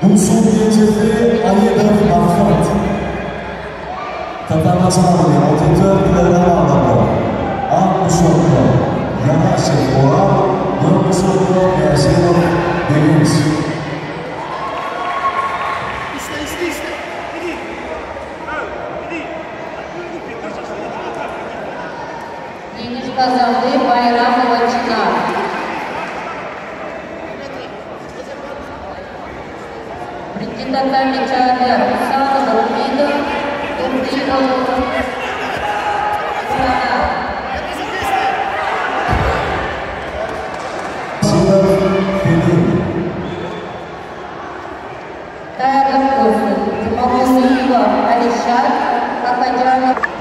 Duşuşygyň ýeňijisi Aýydow Maksat. Tatarbaşaly 34 kilogram agramda. Ak guşakda Ýanaşew Oraz, gök guşakda Bäşimow Begenç. Ýeňiş gazandy Baýramowa Çynar. Birinji tatami Çaryýar Husanowa Umida, Durdyýewa Gulana. Şirow Selim. Taýýarlyk görsün. Jumagulyýewa Alişat, Kakajanow.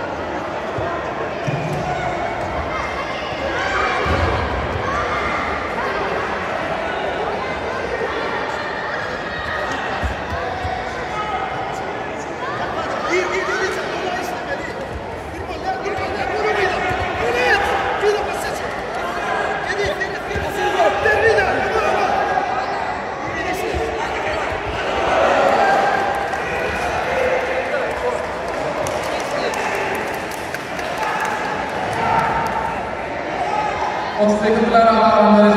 38 kilogram agramda.